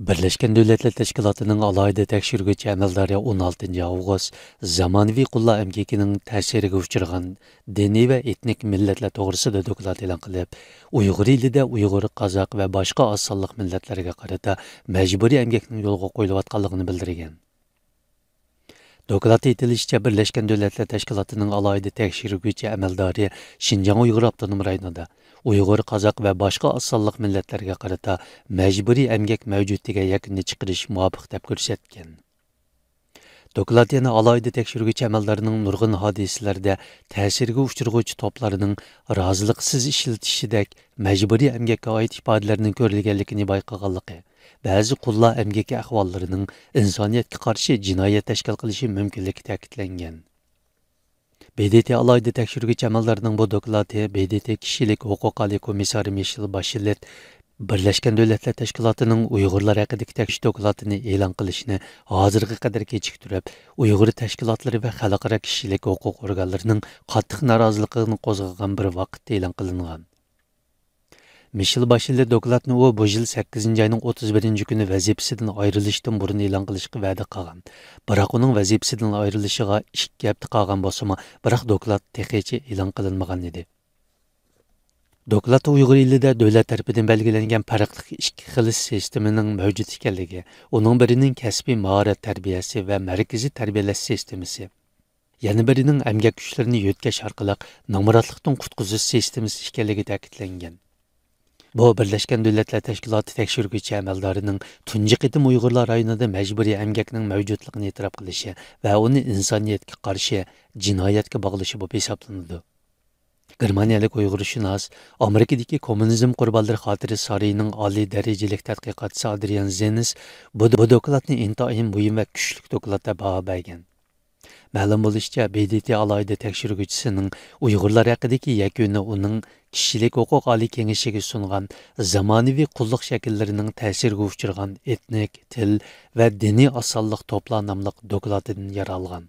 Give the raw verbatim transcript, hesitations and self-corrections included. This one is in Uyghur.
بىرلەشكەن دۆلەتلەر تەشكىلاتىنىڭ ئالاھىدە تەكشۈرگۈچى ئەمەلدارى ئون ئالتىنچى ئاۋغۇست زامانىۋى قۇللار ئەمگىكىنىڭ تەسىرىگە ئۇچرىغان دىنىي ۋە ئېتنىك مىللەتلەر توغرىسىدا دوكلات ئېلان قىلىپ، ئۇيغۇر ئېلىدە ئۇيغۇر، قازاق ۋە باشقا ئاز سانلىق مىللەتلەرگە قارىتا مەجبۇرىي ئەمگەكنىڭ يولغا قويۇلۇۋاتقانلىقىنى بىلدۈرگەن. دوكلاتتا ئېيتىلىشىچە، بىرلەشكەن دۆلەتلەر تەشكىلاتىنىڭ ئالاھىدە تەكشۈرگۈچى ئەمەلدارى شىنجاڭ ئۇيغۇر ئاپتونوم رايونىدا ئۇيغۇر، قازاق ۋە باشقا ئاز سانلىق مىللەتلەرگە قارىتا مەجبۇرىي ئەمگەك مەۋجۇت دېگەن يەكۈننى چىقىرىش مۇۋاپىق دەپ كۆرسەتكەن. دوكلات يەنە ئالاھىدە تەكشۈرگۈچى ئەمەلدارنىڭ نۇرغۇن ھادىسىلەردە تەسىرگە ئۇچرىغۇچى توپلارنىڭ رازىلىقسىز ئىشلىتىشىدەك مەجبۇرىي ئەمگەككە ئائىت ئىپادىلەرنىڭ كۆرۈلگەنلىكىنى بايقىغانلىقى، بەزى قۇللار ئەمگىكى ئەھۋاللىرىنىڭ ئىنسانىيەتكە قارشى جىنايەت تەشكىل قىلىشى مۇمكىنلىكى تەكىتلەنگەن. ب د ت ئالاھىدە تەكشۈرگۈچى ئەمەلدارىنىڭ بۇ دوكلاتى ب د ت كىشىلىك ھوقۇق ئالىي كومىسسارى مىشېل باشلېت بىرلەشكەن دۆلەتلەر تەشكىلاتىنىڭ ئۇيغۇرلار ھەققىدىكى تەكشۈرۈش دوكلاتىنى ئېلان قىلىشىنى ھازىرغا قەدەر كېچىكتۈرۈپ، ئۇيغۇر تەشكىلاتلىرى ۋە خەلقئارا كىشىلىك ھوقۇق ئورگانلىرىنىڭ قاتتىق نارازىلىقىنى قوزغىغان بىر ۋاقىتتا ئېلان قىلىنغان. مىشېل باشلېت دوكلاتنى ئۇ بۇ يىل سەككىزىنچى ئاينىڭ ئوتتۇز بىرىنچى كۈنى ۋەزىپىسىدىن ئايرىلىشتىن بۇرۇن ئېلان قىلىشقا ۋەدە قىلغان. بىراق ئۇنىڭ ۋەزىپىسىدىن ئايرىلىشىغا ئىككى ھەپتە قالغان بولسىمۇ، بىراق دوكلات تېخىچە ئېلان قىلىنمىغان ئىدى. دوكلاتتا ئۇيغۇر ئېلىدە دۆلەت تەرىپىدىن بەلگىلەنگەن پەرقلىق ئىككى خىل سىستېمىنىڭ مەۋجۇت ئىكەنلىكى، ئۇنىڭ بىرىنىڭ كەسپىي ماھارەت تەربىيەسى ۋە مەركىزىي تەربىيەلەش سىستېمىسى، يەنە بىرىنىڭ ئەمگەك كۈچلىرىنى يۆتكەش ئارقىلىق نامراتلىقتىن قۇتقۇزۇش سىستېمىسى ئىكەنلىكى تەكىتلەنگەن. بۇ بىرلەشكەن دۆلەتلەر تەشكىلاتى تەكشۈرگۈچى ئەمەلدارىنىڭ تۇنجى قېتىم ئۇيغۇرلار رايونىدا مەجبۇرىي ئەمگەكنىڭ مەۋجۇتلۇقىنى ئېتىراپ قىلىشى ۋە ئۇنى ئىنسانىيەتكە قارشى جىنايەتكە باغلىشى بولۇپ ھېسابلىنىدۇ. گېرمانىيەلىك ئۇيغۇرشۇناس، ئامېرىكىدىكى كوممۇنىزم قۇربانلىرى خاتىرىسى سارىيىنىڭ ئالىي دەرىجىلىك تەتقىقاتچىسى ئادرىيان زېنس بۇ، بۇ دوكلاتنى ئىنتايىن مۇھىم ۋە كۈچلۈك دوكلات دەپ باھا بەرگەن. مەلۇم بولۇشىچە، ب د ت ئالاھىدە تەكشۈرگۈچىسىنىڭ ئۇيغۇرلار ھەققىدىكى يەكۈنى ئۇنىڭ كىشىلىك ھوقۇق ئالىي كېڭىشىگە سۇنغان زامانىۋى قۇللۇق شەكىللىرىنىڭ تەسىرىگە ئۇچرىغان ئېتنىك، تىل ۋە دىنىي ئاز سانلىق توپلار ناملىق دوكلاتىدىن يارالغان.